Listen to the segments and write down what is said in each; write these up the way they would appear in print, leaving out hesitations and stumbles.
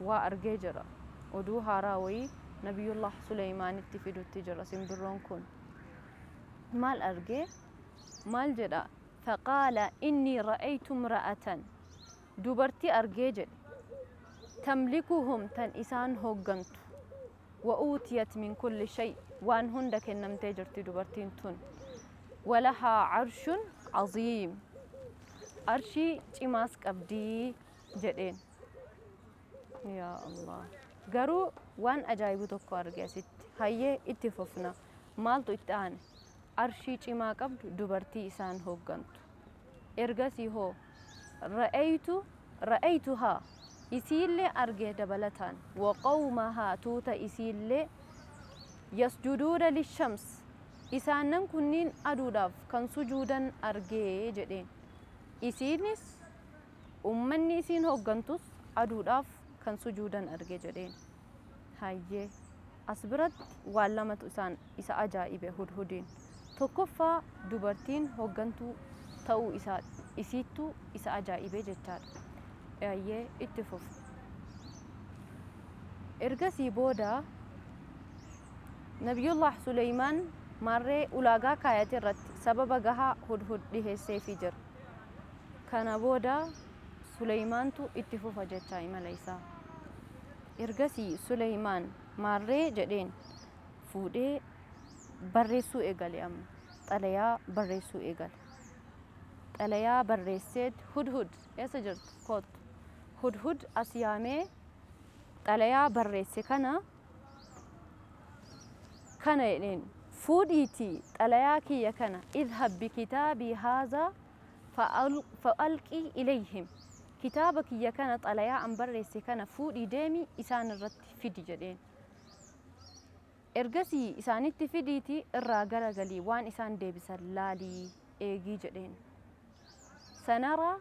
Waa argee jira. Oduu haaraa wayii Nabiyullah Suleymaanitti fidutti jira simbirroon kun. Maal argee? Maal jedha? Faqaala innii ra'aytu imra'atan, dubartii argee jedhe, tamlikuhum, tan isaan hooggantu, wa uutiyat min kulli shay, waan hunda kennamtee jirti dubartiin tun, walahaa arshun aziim, arshii cimaas qabdii jedheen. Yaa Allah, garuu waan ajaa'ibu tokko arge asitti. Hayyee, itti fufna. Maaltu itti aane? Arshii cimaa qabdu, dubartii isaan hooggantu. Ergasii hoo? Ra'aytu, ra'aytuhaa, isiillee arge dabalataan, wa qawmahaa, tuuta isiillee, yasjuduuna lishams, isaannan kunniin aduudhaaf kan sujuudan argee jedheen. Isiinis ummanni isiin hooggantus aduudhaaf kan sujuudan arge jedheen. Hayyee, as biratti waan lamatu isaan isa ajaa'ibe Hudhudiin. Tokkoffaa, dubartiin hooggantuu ta'uu isaa isiittuu isa ajaa'ibe jechaadha. Hayyee, itti fufu. Ergasii booda Nabiyullah Suleymaan maarree ulaagaa kaayate irratti sababa gahaa Hudhud dhiheesseefii jira. Kana booda Suleymaantu itti fufa jechaa imala isaa. Ergasii Suleymaan maarree jedheen, fuudhee barreessuu eegale. Amma xalayaa barreessuu eegale. Xalayaa barreesseet, "Hudhud, eessa jirtu? Kottu." Hudhud as yaamee xalayaa barreesse kana kana jedheen, "Fuudhiitii xalayaa kiyya kana, idhab bikitaabii haazaa fa'alqii ilayhim, kitaaba kiyya kana, xalayaa an barreesse kana fuudhii deemi, isaan irratti fidi" jedheen. "Ergasii isaanitti fidiitii irraa garagalii waan isaan deebisan laalii eegii" jedheen. Sanaraa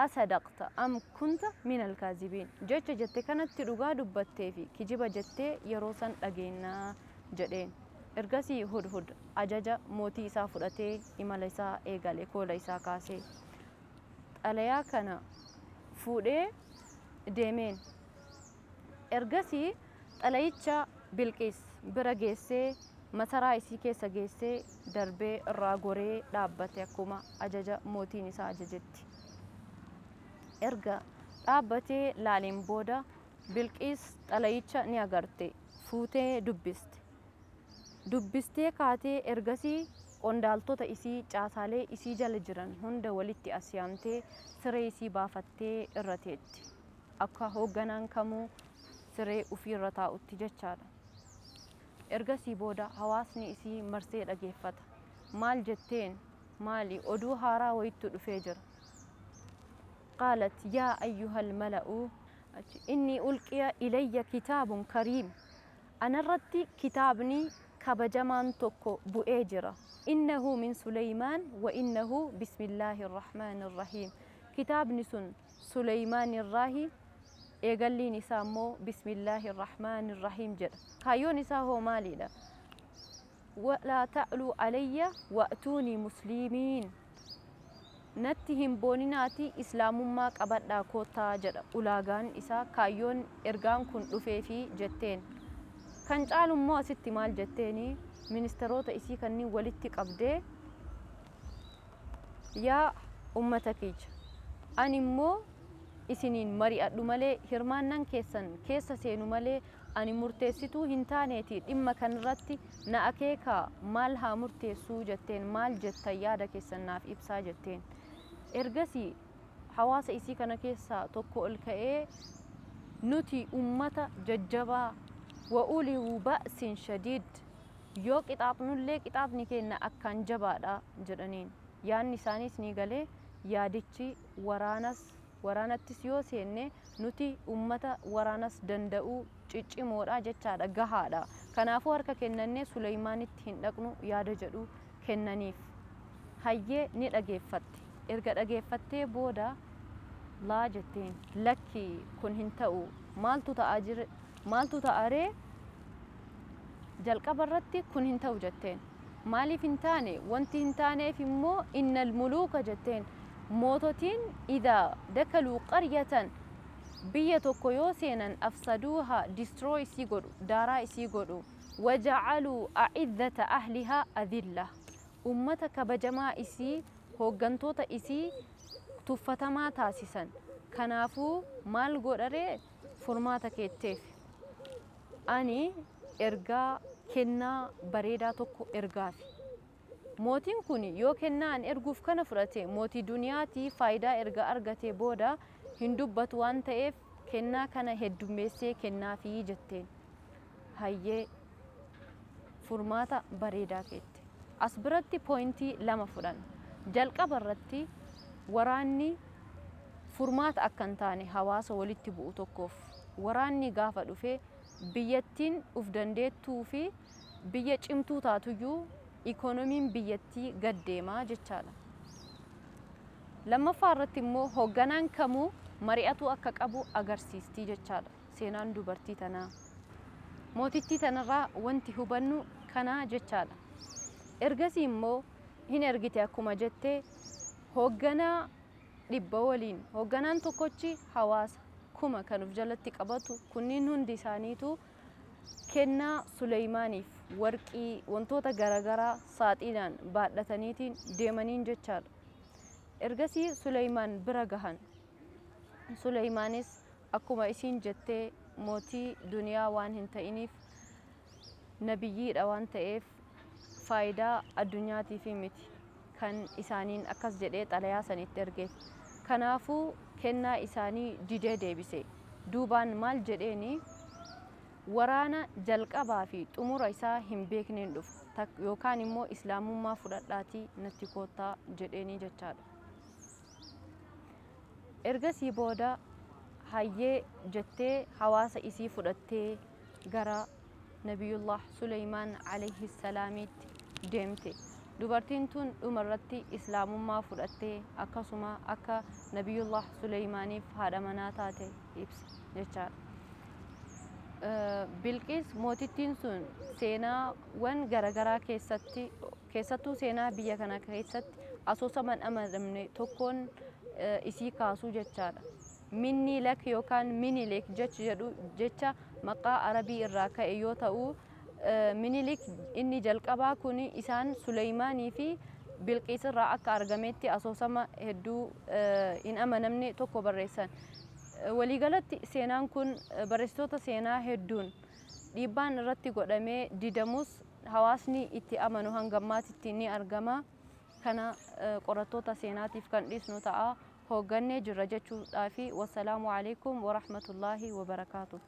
asadaqta am kunta min alkaazibiin, jecha jette kanatti dhugaa dubbattee fi kijiba jettee yeroo san dhageennaa jedheen. Ergasii Hudhud ajaja mootii isaa fudhatee imala isaa eegale. Koola isaa kaasee xalayaa kana fuudhee deemeen. Ergasii xalayicha Bilqiis bira geessee, masaraa isii keessa geessee, darbee irraa goree dhaabbate akkuma ajaja mootiin isaa ajajetti. Erga dhaabbatee laaleen booda Bilqiis xalayicha ni agarte, fuutee dubbiste. Dubbistee kaatee ergasii qondaaltota isii, caasaalee isii jala jiran hunda walitti as yaamtee, siree isii baafattee irra teetti, akka hoogganaan kamuu siree ufiirra taa'utti jechaadha. Ergasii booda hawaasni isii marsee dhageeffata. Maal jetteen? Maali? Oduu haaraa wayittu dhufee jira. Qaalat yaa ayyuhal mala'u innii ulqiya ilayya kitaabun kariim, anarratti kitaabni kabajamaan tokko bu'ee jira. Innahu min Suleymaan wa innahu bismillaahi irrahmaani irrahiim, kitaabni sun Suleymaan irraahi, eegalliin isaa immoo bismillaahi irrahmaani irrahiim jedha. Kaayyoon isaa hoo maaliidha? Walaa ta'luu alayya wa'tuunii musliimiin, natti hin booninaatii islaamummaa qabadhaa koottaa jedha ulaagaan isaa, kaayyoon ergaan kun dhufeefi jetteen. Kan caalu immoo asitti maal jetteeni? Ministeerota isii kanneen walitti qabdee, "Yaa ummata kiyya, ani immoo isiniin mari'adhu malee, hirmaannan keessan keessa seenu malee, ani murteessituu hin taaneeti, dhimma kanarratti na akeekaa, maal haa murteessuu?" jetteen. "Maal jettan? Yaada keessan naaf ibsaa" jetteen. Ergasii hawaasa isii kana keessaa tokko ol ka'ee, "Nuti ummata jajjabaa, wa uluu ba'sin shadiid, yoo qixaaxnullee qixaaxni keenya akkaan jabaadha" jedhaniin. Yaadni isaaniis ni galee. Yaadichi waraanas, waraanattis yoo seenne nuti ummata waraanas danda'u, ciccimoodha jechaadha, gahaadha, kanaafuu harka kennannee Suleymaanitti hin dhaqnu yaada jedhu kennaniif. Hayyee, ni dhageeffatte. Erga dhageeffattee booda, "Laa" jetteen, "Lakki, kun hin ta'u." Maaltu ta'aa jira? Maaltu ta'aree? Jalqaba irratti kun hin ta'u jetteen. Maaliif hin taane? Wanti hin taaneef immoo innal muluuka jetteen, moototiin idaa dakaluu qaryatan Biyya tokko yoo seenan afsaduuha, destroy isii godhu, daaraa isii godhu. Wajacaluu a'izzata ahlihaa adilla, ummata kabajamaa isii, hooggantoota isii tuffatamaa taasisan. Kanaafuu maal godharee? Furmaata keetteef ani ergaa kennaa bareedaa tokko ergaafi. Mootiin kun yoo kennaa an erguuf kana fudhate, mootii duniyaatii faayidaa erga argatee booda hin dubbatu waan ta'eef, kennaa kana heddummeessee kennaafii jetteen. Hayyee, furmaata bareedaa keette. As biratti pooyintii lama fudhan. Jalqaba irratti waraanni furmaata akka hin taane, hawaasa walitti bu'u tokkoof waraanni gaafa dhufe biyyattiin uf dandeettuu fi biyya cimtuu taatuyyuu ikoonomiin biyyattii gad deemaa jechaadha. Lammaffaa irratti immoo hoogganaan kamuu mari'atuu akka qabu agarsiistii jechaadha seenaan dubartii tanaa. Mootittii tanarraa wanti hubannu kanaa jechaadha. Ergasii immoo hin ergite akkuma jettee hoogganaa 100 waliin. Hoogganaan tokkochi hawaasa 1000 kan of jalatti qabatu. Kunniin hundi isaaniitu kennaa Suleymaaniif warqii, wantoota garaagaraa saaxiinaan baadhataniitiin deemaniin jechaadha. Ergasii Suleymaan bira gahan. Suleymaanis akkuma isiin jettee mootii duniyaa waan hin ta'iniif, nabiyyiidha waan ta'eef, faayidaa addunyaatiif miti kan isaaniin akkas jedhee xalayaa sanitti ergeef. Kanaafuu kennaa isaanii didee deebise. Duubaan maal jedheeni? Waraana jalqabaa fi xumura isaa hin beekneen dhufa, yookaan immoo islaamummaa fudhadhaatii natti koottaa jedheeni jechaadha. Ergasii booda hayyee jettee hawaasa isii fudhattee gara Nabiyullah Suleymaan alayhi salaamiitti deemte. Dubartiin tun dhumarratti islaamummaa fudhattee akkasuma akka Nabiyullah Suleymaaniif haadha manaa taate ibsa jechaadha. Bilqiis mootittiin sun seenaawwan garaagaraa keessatti, keessattuu seenaa biyya kana keessatti asoosama hin amanamne tokkoon isii kaasuu jechaadha. Minniilak yookaan Minilik jechi jedhu jecha maqaa Arabii irraa ka'e yoo ta'u, Minilik inni jalqabaa kun isaan Suleymaanii fi Bilqiis irraa akka argametti asoosama hedduu hin amanamne tokko barreessan. Waliigalatti seenaan kun barreessitoota seenaa hedduun dhiibbaan irratti godhamee didamus, hawaasni itti amanu hanga ammaatitti ni argama. Kana qorattoota seenaatiif kan dhiisnu ta'a. Hooggannee jirra jechuudhaafi. Wassalaamu alaikum warahmatullaahi wabarakaatuh.